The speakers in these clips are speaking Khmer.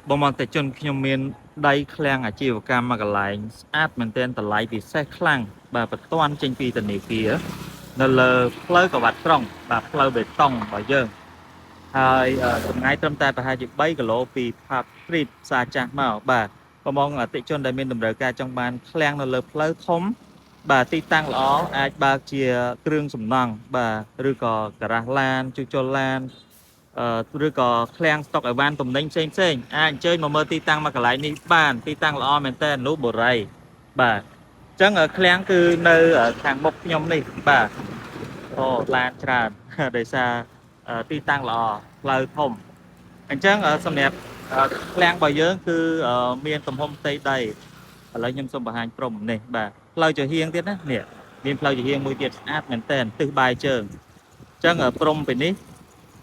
បងអតិជនខ្ញុំមានដីឃ្លាំងអាជីវកម្មមួយកន្លែងស្អាតមែនទែនតម្លៃពិសេសខ្លាំងបាទបន្ទាន់ចេញពីធនាគារនៅលើផ្លូវក្រវ៉ាត់ក្រុងបាទផ្លូវបេតុងរបស់យើងហើយចម្ងាយត្រឹមតែប្រហែលជា3គីឡូពី Pub Street ផ្សារចាស់មកបាទបងអតិជនដែលមានតម្រូវការចង់បានឃ្លាំងនៅលើផ្លូវធំបាទទីតាំងល្អអាចបើកជាគ្រឿងសំណង់បាទឬក៏ការ៉ាស់ឡានជួសជុលឡាន ឬក៏ឃ្លាំងស្តុកអីវ៉ាន់ទំនិញផ្សេងផ្សេងអាចអញ្ជើញមកមើលទីតាំងមកកន្លែងនេះបានទីតាំងល្អមែនតើនោះបុរីបាទអញ្ចឹងឃ្លាំងគឺនៅខាងមុខខ្ញុំនេះបាទអូឡានច្រើន ដោយសារទីតាំងល្អផ្លូវធំអញ្ចឹងសម្រាប់ឃ្លាំងរបស់យើងគឺមានទំហំផ្ទៃដីឥឡូវខ្ញុំសូមបង្ហាញព្រំនេះបាទផ្លូវចំហៀងទៀតណានេះមានផ្លូវចំហៀងមួយទៀតស្អាតមែនតើទិសបាយជើងអញ្ចឹងព្រំពីនេះ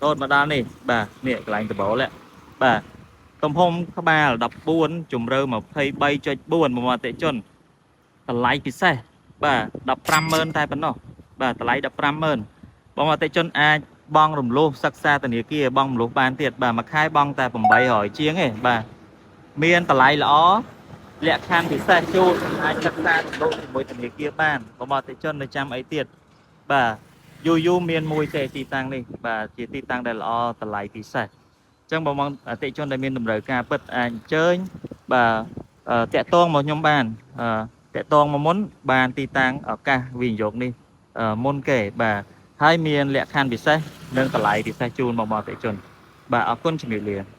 រហូតមកដល់នេះបាទនេះកន្លែងដបូលបាទទំហំក្បាល14ជម្រៅ23.4មកអតិជនតម្លៃពិសេសបាទ150,000តែប៉ុណ្ណោះបាទតម្លៃ150,000បងអតិជនអាចបង់រំលោះសិក្សាធនាគារបង់រំលោះបានទៀតបាទមួយខែបង់តែ800ជាងឯងបាទមានតម្លៃល្អលក្ខខណ្ឌពិសេសជូនអាចសិក្សារំលោះជាមួយធនាគារបានបងអតិជននៅចាំអីទៀតបាទ យូរយូរមានមួយទេទីតាំងនេះបាទជាទីតាំងដែលល្អតម្លៃពិសេសអញ្ចឹងបងបងអតិជនដែលមានតម្រូវការពិតអាចអញ្ជើញបាទតាក់ទងមកខ្ញុំបានតាក់ទងមកមុនបានទីតាំងឱកាសវិនិយោគនេះមុនគេបាទហើយមានលក្ខខណ្ឌពិសេសនិងតម្លៃពិសេសជូនបងបងអតិជនបាទអរគុណជំរាបលា។